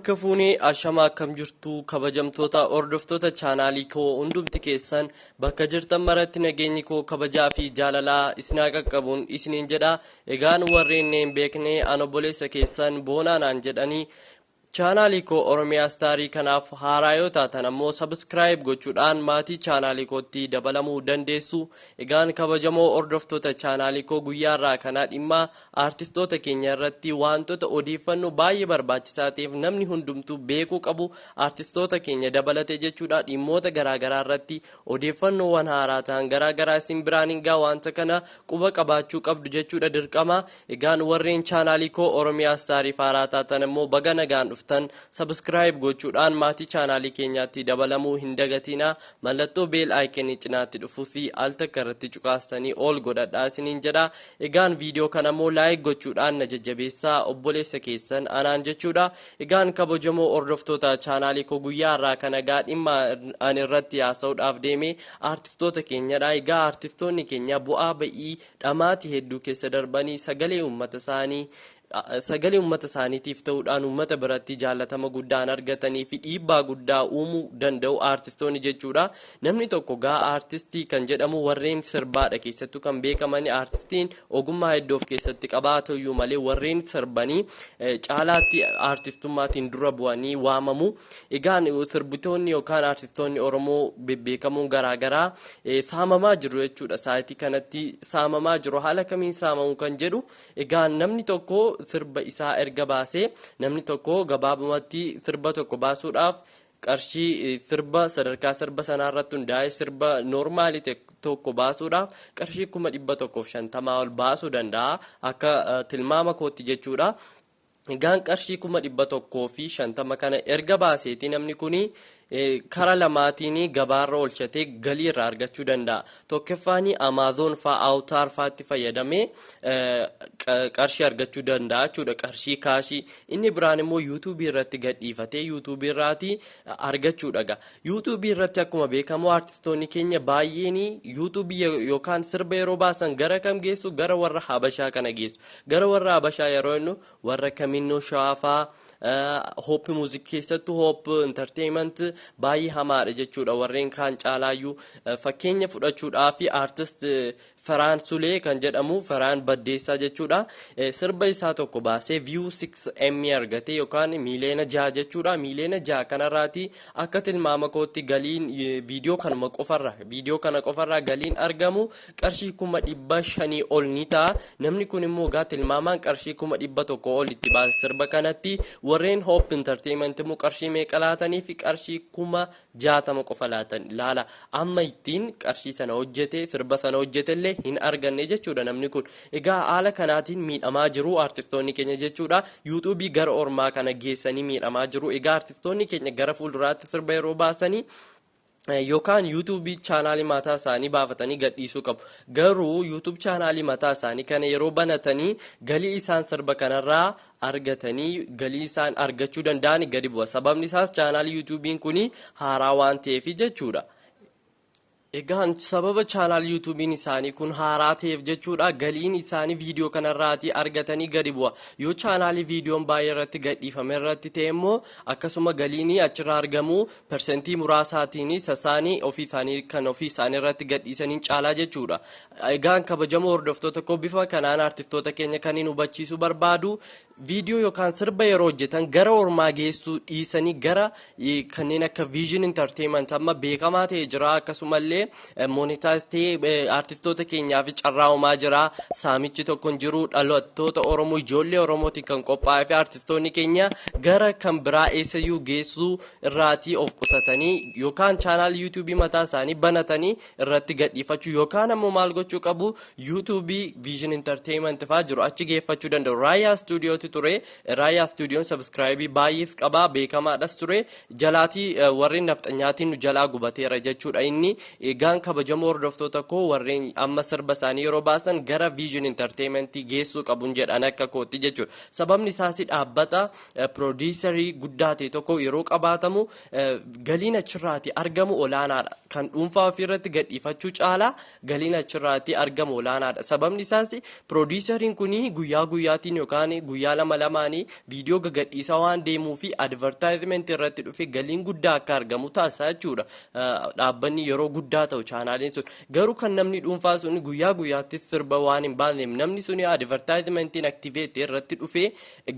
Harka fuunee, ashama, akkam jirtu kabajamtoota hordoftoota chaanaalii koo? Hundumti keessan bakka jirtan maratti nageenyi koo kabajaa fi jaalalaa isinaa qaqqabuun isiniin jedha. Egaan warreen hin beekne, an obboleessa keessan Boonaanaan jedhanii. Chaanaalii koo Oromiyaa Staarii kanaaf haaraa yoo taatan ammoo subscribe gochuudhaan maatii chaanaalii kootti dabalamuu dandeessu. Egaan kabajamoo hordoftoota chaanaalii koo, guyyaa irraa kanaa dhimma aartistoota keenya irratti wantoota odeeffannoo baay'ee barbaachisaa ta'eef namni hundumtuu beekuu qabu, aartistoota keenya dabalatee jechuudha, dhimmoota garaagaraa irratti odeeffannoowwan haaraa ta'an garaagaraa isin biraan hin gaa. Wanta kana quba qabaachuu qabdu jechuudha, dirqama. Egaan warreen chaanaalii koo Oromiyaa Staariif haaraa taatan immoo baga nagaan dhuftan. Subscribe gochuudhaan maatii chaanaalii keenyaatti dabalamuu hin dagatinaa. Mallattoo bell iconii cinaatti dhufuu fi al takka irratti cuqaastanii ol godhadhaa isiniin jedha. Egaan viidiyoo kana immoo like gochuudhaan na jajjabeessaa, obboleessa keessan anaan jechuudha. Egaan kabajamoo hordoftoota chaanaalii koo, guyyaa irraa kana gaa dhimma ani irratti haasa'uudhaaf deeme aartistoota keenyadha. Egaa aartistoonni keenya bu'aa ba'ii dhamaatii hedduu keessa darbanii sagalee uummata isaaniitiif ta'uudhaan uummata biratti jaallatama guddaan argatanii fi dhiibbaa guddaa uumuu danda'u aartistoonni jechuudha. Namni tokko gaa aartistii kan jedhamu warreen sirbaadha keessattuu kan beekaman. Aartistiin ogummaa hedduu of keessatti qabaatu iyyuu malee warreen sirbanii caalaatti aartistummaatiin dura bu'anii waamamu. Egaan sirbitoonni yookaan aartistoonni Oromoo bebbeekamoon garaagaraa saamamaa jiru jechuudha. Sa'aatii kanatti saamamaa jiru. Haala kamiin saamamu kan jedhu, egaan namni tokko sirba isaa erga baasee, namni tokko gabaabumatti sirba tokko baasuudhaaf qarshii sirba sadarkaa sirba sanaa irratti hundaa'ee sirba normalii tokko baasuudhaaf qarshii 150,000 ol baasuu danda'a akka tilmaama kootti jechuudha. Egaan qarshii 150,000 kana erga baaseeti namni kuni kara lamaatiin gabaarra oolchatee galii irraa argachuu danda'a. Tokkoffaan Amazon fa'aa, Awtaar fa'aatti fayyadamee qarshii argachuu danda'a jechuudha. Qarshii cashii. Inni biraan immoo YouTubeii irratti gadhiifatee YouTubeii irraati argachuudha. YouTubeii irratti akkuma beekamu aartistoonni keenya baay'een YouTubeii yookaan sirba yeroo baasan gara kam geessu? Gara warra Habashaa kana geessu. Gara warra Habashaa yeroo jennu warra Kaminnoo Shawaa fa'aa, Hope Music, keessattuu Hope Entertainment baay'ee hamaadha jechuudha warreen kaan caalaayyuu. Fakkeenya fudhachuudhaa fi aartist Faraan Sulee kan jedhamu, Faraan Baddeessaa jechuudha, sirba isaa tokko baasee view 6M argate yookaan miiliyoona 6 jechuudha. Miiliyoona 6 kanarraati akka tilmaama kootti galiin viidiyoo kanuma qofarra, viidiyoo kana qofarraa galiin argamu qarshii 500,000 ol ni ta'a. Namni kun immoo gaa tilmaamaan qarshii 100,000 ol itti baase sirba kanatti. Warreen Hope Entertainment immoo qarshii meeqa laatanii fi? Qarshii 60,000 qofa laatan. Laala, amma ittiin qarshii sana hojjete, sirba sana hojjete illee hin arganne jechuudha namni kun. Egaa haala kanaatiin miidhamaa jiru aartistoonni keenya jechuudha. YouTubeii gara ormaa kana geessanii miidhamaa jiru. Egaa aartistoonni keenya gara fuulduraatti sirba yeroo baasanii yookaan YouTubeii chaanaalii mataa isaanii baafatanii gadhiisuu qabu. Garuu YouTube chaanaalii mataa isaanii kana yeroo banatanii galii isaan sirba kanarraa argatanii, galii isaan argachuu danda'an gadi bu'a. Sababni isaas chaanaalii YouTubeiin kun haaraa waan ta'eef jechuudha. Egaan sababa chaanaal YouTubeiin isaanii kun haaraa ta'eef jechuudha, galiin isaanii viidiyoo kanarraati argatanii gadi bu'a. Yoo chaanaalii viidiyoon baay'ee irratti gadhiifame irratti ta'e immoo akkasuma galiin achirraa argamu persentii muraasaatiin sasaanii ofii isaanii kan ofii isaanii irratti gadhiisaniin caalaa jechuudha. Egaan kabajamoo hordoftoota koo, bifa kanaan artistoota keenya kan hin hubachiisuu barbaadu, viidiyoo yookaan sirba yeroo hojjetan gara ormaa geessuu dhiisanii gara kanneen akka Vision Entertainment amma beekamaa ta'e jira, akkasumallee monetize ta'ee artistoota keenyaaf carraa uumaa jira. Saamichi tokko hin jiru. Dhalattoota Oromoo, ijoollee Oromootiin kan qophaa'ee fi artistoonni keenya gara kan biraa eessayyuu geessuu irraatii of qusatanii yookaan chaanaal YouTubeii mataa isaanii banatanii irratti gadhiifachuu yookaan ammoo maal gochuu qabu? YouTubeii Vision Entertainment fa'aa jiru achi geeffachuu danda'u. Raayyaa Stuudiyooti ture. Raayyaa Stuudiyoon subscribeii baay'ees qabaa, beekamaadhas ture. Jalaatii warreen nafxanyaatiin nu jalaa gubateera jechuudha inni. Egaan kabajamoo hordoftoota koo, warreen amma sirba isaanii yeroo baasan gara Vision Entertainment geessuu qabuun jedhan akka kootti jechuudha. Sababni isaas dhaabbata producerii guddaa ta'e tokko yeroo qabaatamu galiin achirraati argamu olaanaadha. Kan dhuunfaa ofiirratti gadhiifachuu caalaa galiin achirraati argamu olaanaadha. Sababni isaas produceriin kun guyyaa guyyaatiin yookaan guyyaadhaa guyyaa lama lamaanii viidiyoo gagadhiisaa waan deemuu fi advertisement irratti dhufe galiin guddaa akka argamu taasisa jechuudha. Dhaabbanni yeroo guddaa ta'u chaanaaliin sun garuu kan namni dhuunfaa sun guyyaa guyyaatti sirba waan hin baasneef, namni sun advertisementiin activate irratti dhufee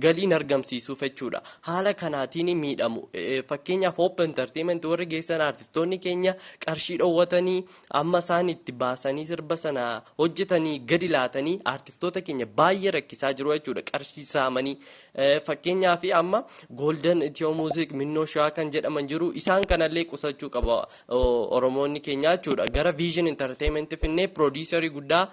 galiin argamsiisuuf jechuudha. Haala kanaatiin miidhamu. Fakkeenyaaf, Hope Entertainment warri geessan artistoonni keenya qarshii dhoowwatanii, amma isaan itti baasanii sirba sana hojjetanii gadi laatanii artistoota keenya baay'ee rakkisaa jiru jechuudha, qarshii saamanii. Fakkeenyaaf, amma Golden Ethio Music, Minnoo Shawaa kan jedhaman jiru, isaan kanallee qusachuu qaba Oromoonni keenya jechuudha. Gara Vision Entertainment finnee producerii guddaa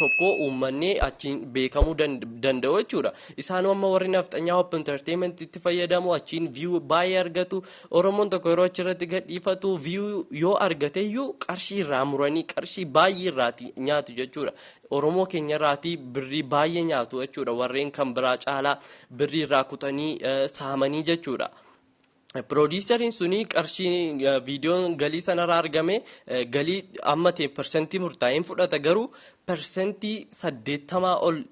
tokko uummannee achiin beekamuu danda'u jechuudha. Isaan amma warri nafxanyaa Hope Entertainment itti fayyadamu, achiin view baay'ee argatu. Oromoon tokko yeroo achirratti gadhiifatu view yoo argate iyyuu qarshii irraa muranii qarshii baay'ee irraati nyaatu jechuudha. Oromoo keenya irraatii birrii baay'ee nyaatu jechuudha. Warreen kan biraa caalaa birrii irraa kutanii saamanii jechuudha. Produceriin suni qarshii viidiyoon galii sanarraa argame, galii amma ta'e persentii murtaa'een fudhata, garuu 80% ol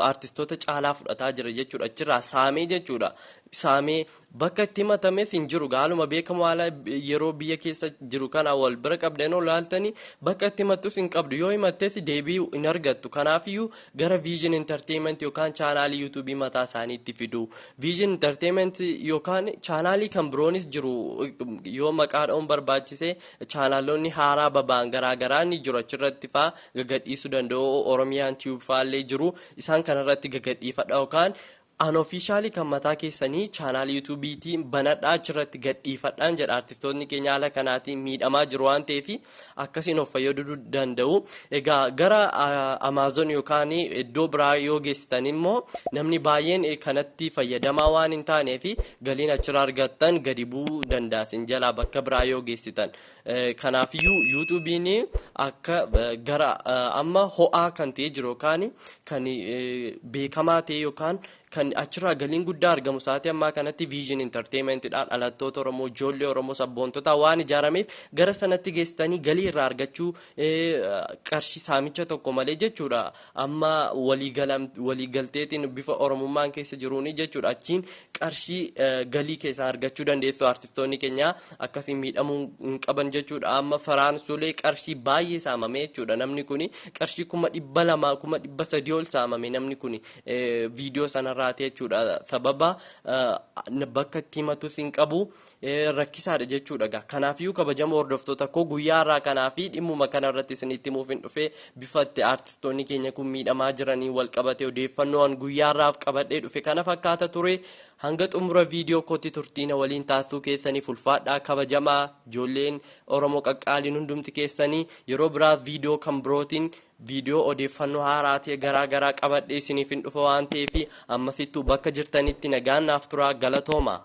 artistoota caalaa fudhataa jira jechuudha. Achirraa saamee jechuudha. Saamee bakka itti himatames hin jiru. Haaluma beekamu, haala yeroo biyya keessa jiru kana wal bira qabdeen ol laaltanii, bakka itti himattus hin qabdu. Yoo himattes deebii hin argattu. Kanaafiyyuu gara Vision Entertainment yookaan chaanaalii YouTubeii mataa isaaniitti fidu. Vision Entertainment yookaan chaanaalii kan biroonis jiru. Yoo maqaa dha'uun barbaachise, chaanaalonni haaraa baba'an garaagaraa ni jiru. Achirratti faa gagadhiisuu danda'u. Oromiyaan Tube faallee jiru. Isaan kanarratti gagadhiifadha yookaan unofficialii kan mataa keessanii chaanaalii YouTubeiitiin banadhaa, achirratti gadhiifadhaan jedha. Artistoonni keenya haala kanaatiin miidhamaa jiru waan ta'eef akkasiin of fayyaduu danda'u. Egaa gara Amazon yookaan iddoo biraa yoo geessitan immoo namni baay'een kanatti fayyadamaa waan hin taaneef galiin achirraa argattan gadi bu'uu danda'a isin jalaa bakka biraa yoo geessitan. Kanaafiyyuu YouTubeiin akka gara amma ho'aa kan ta'e jiru yookaan kan beekamaa ta'e yookaan kan achirraa galiin guddaa argamu sa'aatii ammaa kanatti Vision Entertainmentidhaan dhalattoota Oromoo, ijoollee Oromoo sabboontota waan ijaarameef gara sanatti geessitanii galii irraa argachuu qarshii saamicha tokko malee jechuudha. Amma waliigalteetiin bifa Oromummaan keessa jiruuni jechuudha. Achiin qarshii galii keessaa argachuu dandeessu. Artistoonni keenya akkasiin miidhamuu hin qaban jechuudha. Amma Faraansulee qarshii baay'ee saamame jechuudha. Namni kuni qarshii 200,000, 300,000 ol saamame namni kuni viidiyoo sanarraati jechuudha. Sababa bakka itti himatus hin qabu, rakkisaadha jechuudha. Kanaafiyyuu, kabajamoo hordoftoota koo, guyyaa irraa kanaa fi dhimmuma kanarratti isinitti himuuf hin dhufe. Bifa itti artistoonni keenya kun miidhamaa jiranii wal qabate odeeffannoon guyyaa irraaf qabadhee dhufe kana fakkaata ture. Hanga xumura viidiyoo kootti turtiina waliin taasisuu keessaniif ulfaadhaa. Kabajamaa ijoolleen Oromoo qaqqaaliin hundumti keessanii, yeroo biraa viidiyoo kan birootiin viidiyoo odeeffannoo haaraa ta'e garaa garaa qabadhee isiniif hin dhufa waan ta'eef ammasittuu bakka jirtanitti nagaan naaf turaa. Galatooma.